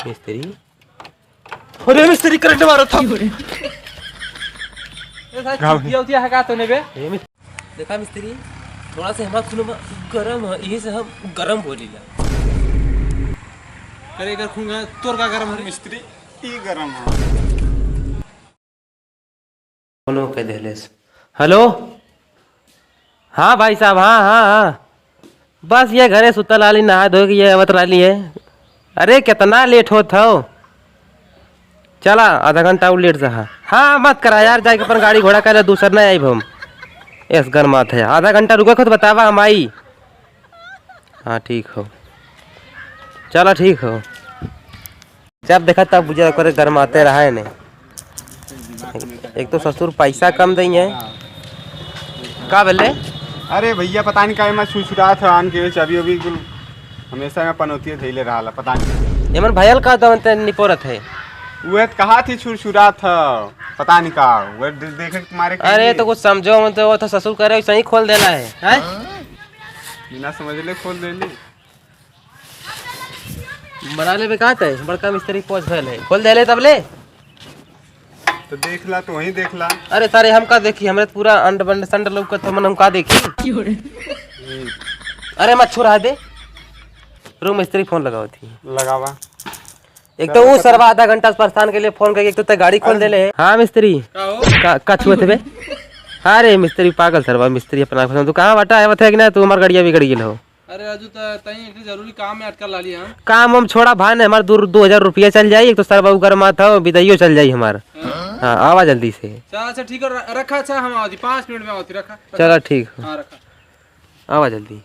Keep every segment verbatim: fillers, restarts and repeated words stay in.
मिस्त्री। अरे मिस्त्री, करंट मारा था। ए साहब, का चुतिया उतिया है का तूने बे? ए मिस-, देखा मिस्त्री, थोड़ा सा हमार खून में गरम है, यही से हम गरम बोलीला। अरे एकर खून है, तोर का गरम है? मिस्त्री, ई गरम है। फोनो के देलेस। हेलो, हाँ भाई साहब, हाँ, हाँ, हाँ। बस ये घरे सुतल आली, नहा धो के ये आवत रहली है। अरे कितना लेट होत हो? चला आधा घंटा और लेट रहा। हाँ, मत करा यार, जाके अपन गाड़ी घोड़ा कर ले, दूसर नहीं आइब हम। एस गरमात है, आधा घंटा रुका खुद बतावा हम आई। हाँ ठीक हो, चला ठीक हो। जब देखा तब बुझा करे गरमाते रहा है ने। एक तो ससुर पैसा कम दई है। का बोले? अरे भैया, पता नहीं काहे मैं छुरछुरात है आन के चाबी उबी कुल हमेशा में पनौतिये धइले रहा, पता नहीं। एमन भयल का दवन ते निपोरत है। वह तो कहा थी छुरछुरात है, पता नहीं का, वह दे-, देखे के मारे के अरे लिए। तो कुछ समझो, हम तो वो तो ससुर करे वैसे ही खोल देना है, हैं? बिना समझ ले खोल देली। बना लेबे का तय? बड़का मिस्त्री पहुंच भयल है। खोल देले तब ले। तो देख ला, तू वहीं देख ला। अरे सारे हम का देखी, हमरे तो पूरा अंड बंड संड लौकत है, मन हम का देखी? क्यों रे? अरे मत छुरा दे। रुक मिस्त्री फोन लगावत ही। लगावा। एक तो वो सरवा आधा घंटा से परेशान के लिए फोन करके, एक तो तय गाड़ी खोल देले है। हाँ मिस्त्री। का हो? का, का छुअत बे? अरे मिस्त्री पागल सरवा, मिस्त्री अपना खुश। तू कहाँ बाटा है, बता कि ना, तू हमार गड़िया बिगड़ गेल हो। अरे राजू, त-, तई एक जरूरी काम में अटकल लाली है। काम हम छोड़ा भाई ने, हमार दो, दो हजार रुपया चल जाई, एक तो सरवा उगर मात हो, विदाइयो चल जाई हमार। हाँ। हाँ, आवा जल्दी से। चल, अच्छा, ठीक है, र-, रखा, अच्छा, हम आवत ही, पाँच मिनट में आवत ही, रखा, रखा। चला, ठीक है। हाँ, रखा। आवा जल्दी।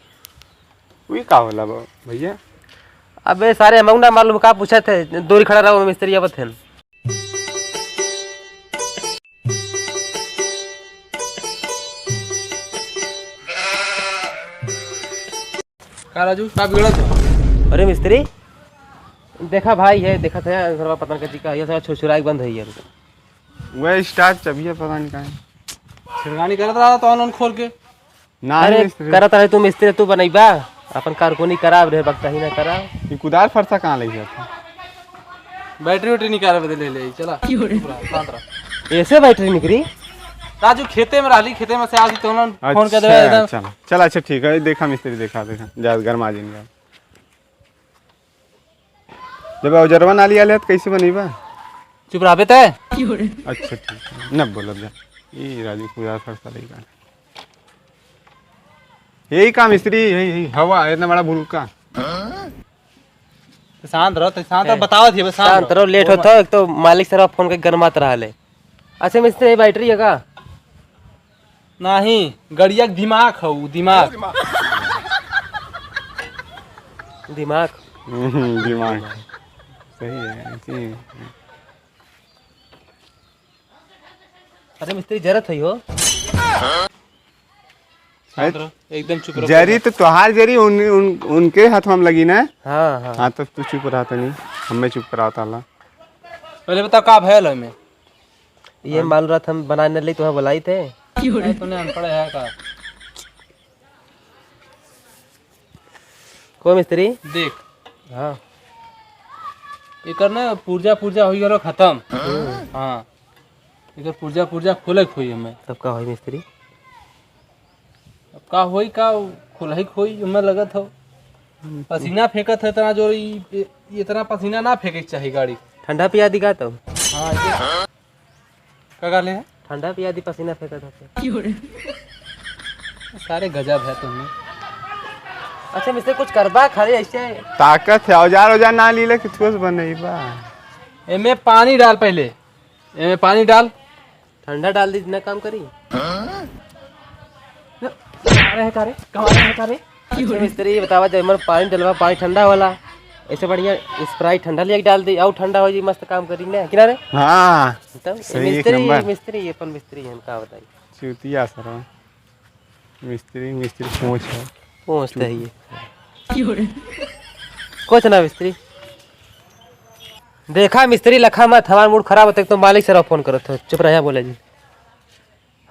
वी का होला बा-, भैया? अबे सारे, हमहू ना मालूम का पूछत है, दूरी खड़ा रहो, मिस्त्री आवत है। का राजू, का बिगड़त हो? अरे मिस्त्री, देखा भाई है, देखा था यार, घरवा पता नहीं का, ये सारा छुरछुरा के बंद है यार। वह स्टार्ट चबिया पता नहीं कहाँ है। छिड़कानी करत रहा तो ऑन ऑन खोल के। ना अरे, मिस्त्री। करत रहे तू मिस्त्री, तू बनैबा, अपन कारकुनी कराब रे, बकताही ना करा। ये कुदार फरसा कहाँ लग जाता? बैटरी वैटरी निकाले बदे ले ले, चला। क्यों रे? चुप रहा, शांत रहा। ऐसे बैटरी निकली? राजू खेते में रहली, खेते में से आज तो ना फोन कर देवे अच्छा, एकदम। चला, चला, अच्छा, ठीक है, देखा मिस्त्री, देखा, देखा, जा गरमा जिन। जब औजरवा ना लिया ले, तो कैसे बनी बा? चुप रहबे तय। अच्छा, ठीक है, न बोलब जा। ई राजू पूरा फरसा लइका। यही काम मिस्त्री, यही, यही हवा, इतना बड़ा भुड़का। तो शांत रहो, तो शांत रहो, ए, बतावत ही, बस शांत शांत रहो। रहो, लेट होत हो, एक तो मालिक सरवा फोन के गरमात रहले। अच्छा मिस्त्री, ये बैटरी है का? नाही, गड़िया के दिमाग हौ, दिमाग। दिमाग। हम्म, दिमाग। सही है, ऐसे ही। अरे मिस्त्री, जरत है हो। शांत रहो, एकदम चुप रहो। जरी तो तोहार जरी, उन, उन, उनके हाथ में लगी ना। हाँ, हाँ। हाँ, तो तू चुप रहा तनी, हमें चुप करावत आला। पहले बताओ, का भयल है में? ये हाँ। मालूम रहत हम बनाए न ले, तुहे बुलाई थे। अरे, तूने अनपढ़ है का? को मिस्त्री? देख। हाँ। एकर ना पुर्जा, पुर्जा होई गलो खत्म। हम्म। हाँ। एकर पुर्जा, पुर्जा खोले के होई हमें। तब का होई मिस्त्री? अब का होई का, खोलही के होई, हमें लगत हो। हम्म। पसीना फेंकत है इतना जोर, ई, ई, इतना पसीना ना फेंके के चाही गाड़ी। ठंडा पिया दी का तब? हाँ, ये का गाले है? ठंडा पिया दी, पसीना फेंकत हते। सारे गजब है तुमने। अच्छा, मिस्त्री कुछ करबा खाली ऐसे? ताकत है, औजार औजार ना लीले कि ठोस बनइबा। एमे पानी डाल पहले, एमे पानी डाल। ठंडा डाल दी, इतना काम करी। कहाँ रहे का रे? कहाँ रहे का रे? अच्छा मिस्त्री, ये बतावा, जब हमारे पानी डलवा, पानी ठंडा वाला, ऐसे बढ़िया Sprite ठंडा लिया के डाल दी, और ठंडा हो जी, मस्त काम करी ना, किनारे। हाँ, तब सही, एक मिस्त्री, नंबर। मिस्त्री, ये अपन मिस्त्री है, का बताई? चूतिया सर, मिस्त्री, मिस्त्री पहुँच है। पहुँचते ही ये। कुछ ना मिस्त्री। देखा मिस्त्री, लखा मत, हमार मूड खराब होते तो मालिक सर फोन करत हो। चुप रहा, बोले जी।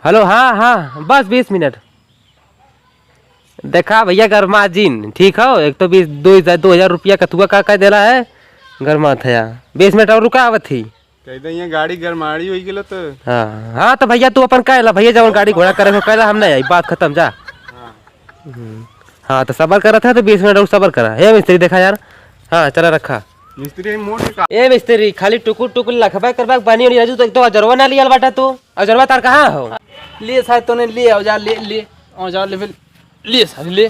हेलो, हाँ, हाँ, बस बीस मिनट। देखा भैया गरमा जिन, ठीक हो? एक तो बीस, दो, दो हजार रुपया कतुआ का कह देला है, गरमात है यार। बीस मिनट और रुका, आवत ही। कह दे, यहाँ गाड़ी गरमाड़ी होइ गेलो तो। हाँ, हाँ, तो भैया तू अपन कह ला, भैया जवन गाड़ी घोड़ा करे हो, कह ला, हम नहीं आई, बात खत्म, जा। हाँ। हम्म। हाँ, तो सबर करत है तो बीस मिनट और सबर करा। हे मिस्त्री, देखा यार। हाँ, चला रखा। मिस्त्री, मोड़ के का? ए मिस्त्री, खाली टुकुर टुकुर लखबा करबा, पानी ओनी राजू, तो एक तो औजरवा ना लियल बाटा तू। औजरवा तार कहाँ हो? लिए सारे तोने लिए औजार, लिए, लिए औजार, ले, लिए सारे, लिए।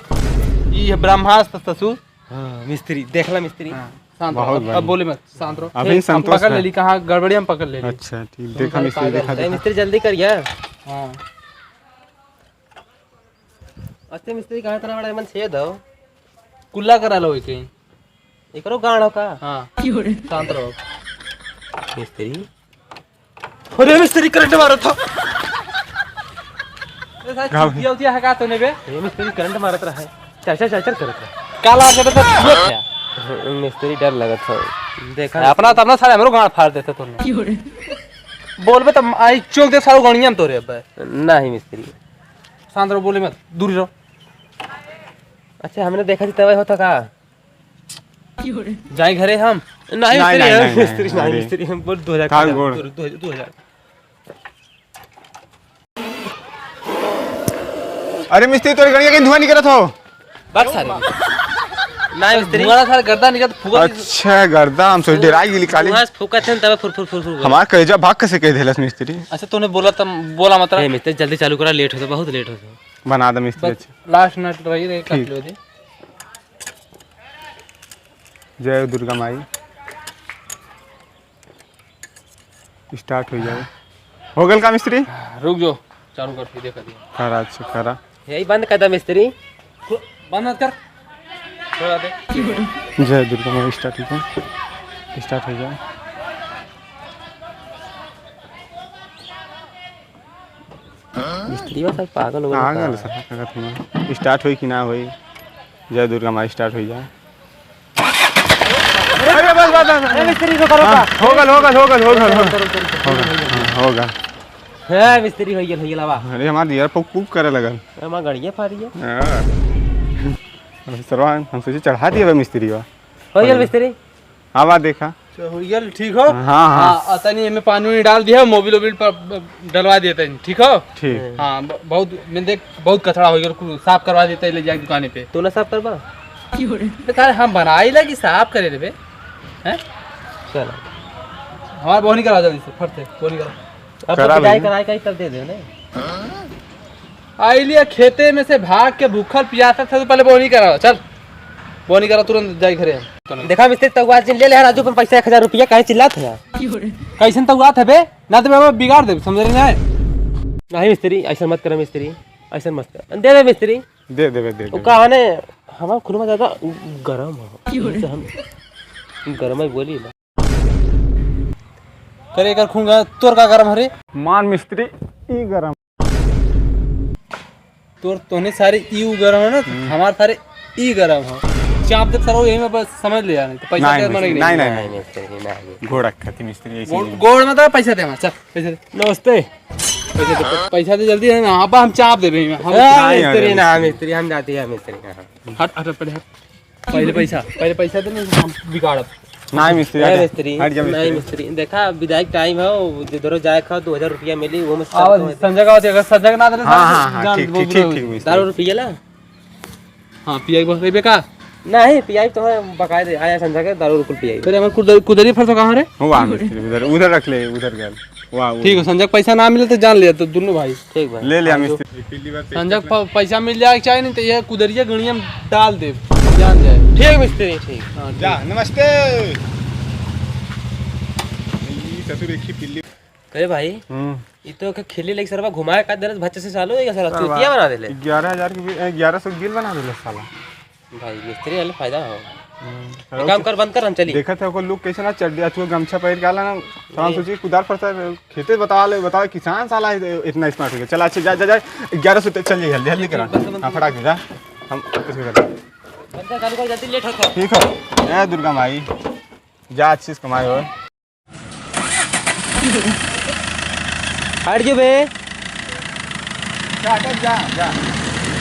ई है ब्रह्मास्त्र ससुर। हाँ, मिस्त्री, देख ला मिस्त्री। हाँ, शांत रहो। बहुत अब, बढ़िया। अब बोले मत, शांत रहो। अभी हम संतोष पकड़ है। ले ली, कहाँ गड़बड़िया हम पकड़ ले ली। अच्छा, ठीक, तुम देखा सारे मिस्त्री, पागल देखा, हो। ए, देखा। मिस्त्री, जल्दी कर यार। हाँ। अस्ते मिस्त्री, कहाँ इतना बड़ा एमन छेद हो? कुल्ला करा लो एके। एकरो गांड हो का? हाँ। शांत रहो। मिस्त्री। अरे मिस्त्री, करंट मारत था। अरे साहब, का चुतिया उतिया है का तोने बे? ए मिस्त्री, करंट मारत रहा है। चाचा चाचा करत रहा। काला जब तक छुअत है। मिस्त्री, डर लगत हो। देखा अपना तब ना साले हमरो गांड फाड़ देते तोने। बोलबे त आई चोक दे सारो गणिया में तोरे अब। नहीं मिस्त्री। शांत रहो, बोले मत, दूर रहो। अच्छा, हमने देखा थी तब होता का? जाए घरे हम। नहीं, नहीं, मिस्त्री, नहीं, हम नहीं, मिस्त्री, नहीं, नहीं, अरे। मिस्त्री, हम बोल दो हजार का का गोड़? दो, दो, दो हजार। अरे मिस्त्री, तोरे गड़िया के धुआं निकलत हो। बात सारे। नहीं, मिस्त्री। धुआं सारे गर्दा निकलत, फुकत। अच्छा, गर्दा, हम सोच डेराई गेली काली। धुआं से फुकत है, तब फुर, फुर, फुर, फुर। हमार करेजा भाग कैसे कह देलस मिस्त्री? अच्छा, तूने बोला तब, बोला मत रहा। ए, मिस्त्री, जल्दी चालू करा, लेट होता, बहुत लेट होता। बना दे मिस्त्री, बस, अच्छा। लास्ट नट रही रे, काट ठीक। लो दे। जय दुर्गा माई। स्टार्ट हो जाए। हो गल का मिस्त्री? रुक जाओ, चालू कर, फिर देखा दिया। करा, अच्छा, करा। यही बंद कर दे मिस्त्री। बंद मत कर। थोड़ा दे। जय दुर्गा माई, स्टार्ट हो जाए। स्टार्ट हो जाए। मिस्त्रीवा सब पागल हो गए पागल का? साला, का कहत हूँ। स्टार्ट होई कि ना होई? जय दुर्गा माई, स्टार्ट होई जा। अरे बस, बस, बस। अरे मिस्त्री, रुको, रुको। हाँ, हो गल, हो गल, हो गल, हो गल, हो गल। रुको, रुको, रुको, रुको। हो गल, हाँ, हो गल। हे मिस्त्री, हो गल, हो गल, आवा। अरे हमार दियर पर कूक करे लगल। हमार गड़िया फाड़ी है। हाँ। अरे सरवा, हम सोचे चढ़ा दिया बा मिस्त्रीवा। हो गल मिस्त्री। आवा देखा। अच्छा, हो गल, ठीक हो? हाँ, हाँ। हाँ, आ, तनी एमे पानी उनी डाल दिया, मोबिल ओबिल पर डलवा दिया तनी, ठीक हो? ठीक। हाँ, ब-, बहुत, मैं देख, बहुत कचड़ा हो गया, कुल साफ करवा देते, ले जाए दुकाने पे। तू ना साफ करबा? बे, तारे हम बनाई लगी साफ करे देबे, हैं? चलो। हमार बोहनी करा जल्दी से, फट से, बोहनी करा। अब करा तो बिदाई भैया। कराए का ही तब दे दे, नहीं? आइलिया खेते में से भाग के भूखल पियासा था, तो पहले बोनी करा, चल। बोनी करा, तुरंत जाई घरे हम। देखा मिस्त्री, तउआ जिन ले ले, राजू, अपन पैसा एक हजार रुपया, काहे चिल्लात है? कैसन तउआ थे बे? ना तो मैं बिगाड़ दे, समझ रहे ना? नहीं मिस्त्री, ऐसा मत कर मिस्त्री, ऐसा मत कर। दे दे मिस्त्री। दे देबे, दे वो देबे। कहा ने, हमार खून में ज्यादा गरम हो, जैसे हम गरम ही बोली ना। करे एकर खून गा-, तोर का गरम हरे? मान मिस्त्री, ई गरम। तोर, तोहने सारे ई उ गरम है ना, हम्म। हमार सारे ई गरम है। चाप देख सारो, यही में बस समझ ले यार, नहीं तो पैसा नहीं, दे, मने मिस्त्री, नहीं, नहीं, नहीं, नहीं। नहीं, मिस्त्री, नहीं। गोड़ रखा थी मिस्त्री, ऐसे गोड़, नहीं। गोड़ में तो पैसा दे हमार, चल, पैसा दे। नमस्ते। पैसा दे, पैसा दे जल्दी है ना, अब हम चाप देबे, हम हाँ, नहीं, मिस्त्री, अरे ना, मिस्त्री। मिस्त्री, हम जाते हैं, मिस्त्री, हाँ। हट, हट, पहले हट। पहले पैसा, पहले पैसा दे, नहीं तो हम बिगाड़ब। नहीं मिस्त्री, ए हट जा। मिस्त्री, हट जा नहीं मिस्त्री। मिस्त्री, देखा, विदाई टाइम है, वो जिधरो जाए खा, दो हजार रुपया मिली, वो में से आओ, चार सौ संजय का होती है, अगर संजय का ना दे, हाँ, हाँ, हाँ, जान ठीक, दे, ठीक, बोल ठीक, रहे हो। ठीक मिस्त्री। दारू रुपया ला? हाँ, पियाई बस, बेका? नहीं, पियाई तो है, बकाए दे, आया संजय के, दारू रुकुल पियाई। फिर हमारे कुदर-, कुदरी फरसा कहाँ रे? वो आ मिस्त्री, उधर, उधर रख ले, उधर गल। वाह, वाह। ठीक है, संजय पैसा ना मिले तो जान लिया, तो दोनों भाई। ठीक भाई। ले लिया हाँ, मिस्त्री। संजय प-, पैसा मिल जाए के चाहे, नहीं तो ये कुदरिया गणिया में डाल दे, जान जाए। ठीक मिस्त्री, ठीक। हाँ, ठीक। जा, नमस्ते। ई ससुर एक ही पिल्ली। अरे भाई, हम्म। ये तो के खिल्ली लेके सरवा घुमाए का देलस, बच्चे से चालू है, सरवा का चूतिया बात? बना देले। ग्यारह हजार के बिल, ए, ग्यारह सौ के बिल बना देले साला। भाई, मिस्त्री वाले फायदा हो। हम्म, एक काम कर, बंद कर, हम चली। देखत है ओकर लुक कैसे ना, चड्डी, अथवा गमछा पहिर के आला ना, तो हम ये। सोची कुदार पर सर खेते बता ले, बताओ किसान साला इ-, इतना स्मार्ट हो गया। चला, अच्छा, जा, जा, जा, ग्यारह सौ ते चल जाइए, जल्दी, जल्दी करा। बस, बस, हाँ, बस। फटाक से जा। हम कुछ नहीं करते। बंद कर, चालू कर, जल्दी, लेट होता। ठीक हो। ए, दुर्गा माई, जा, अच्छी से कमाई हो। हट जो बे। जा, जा, जा, जा।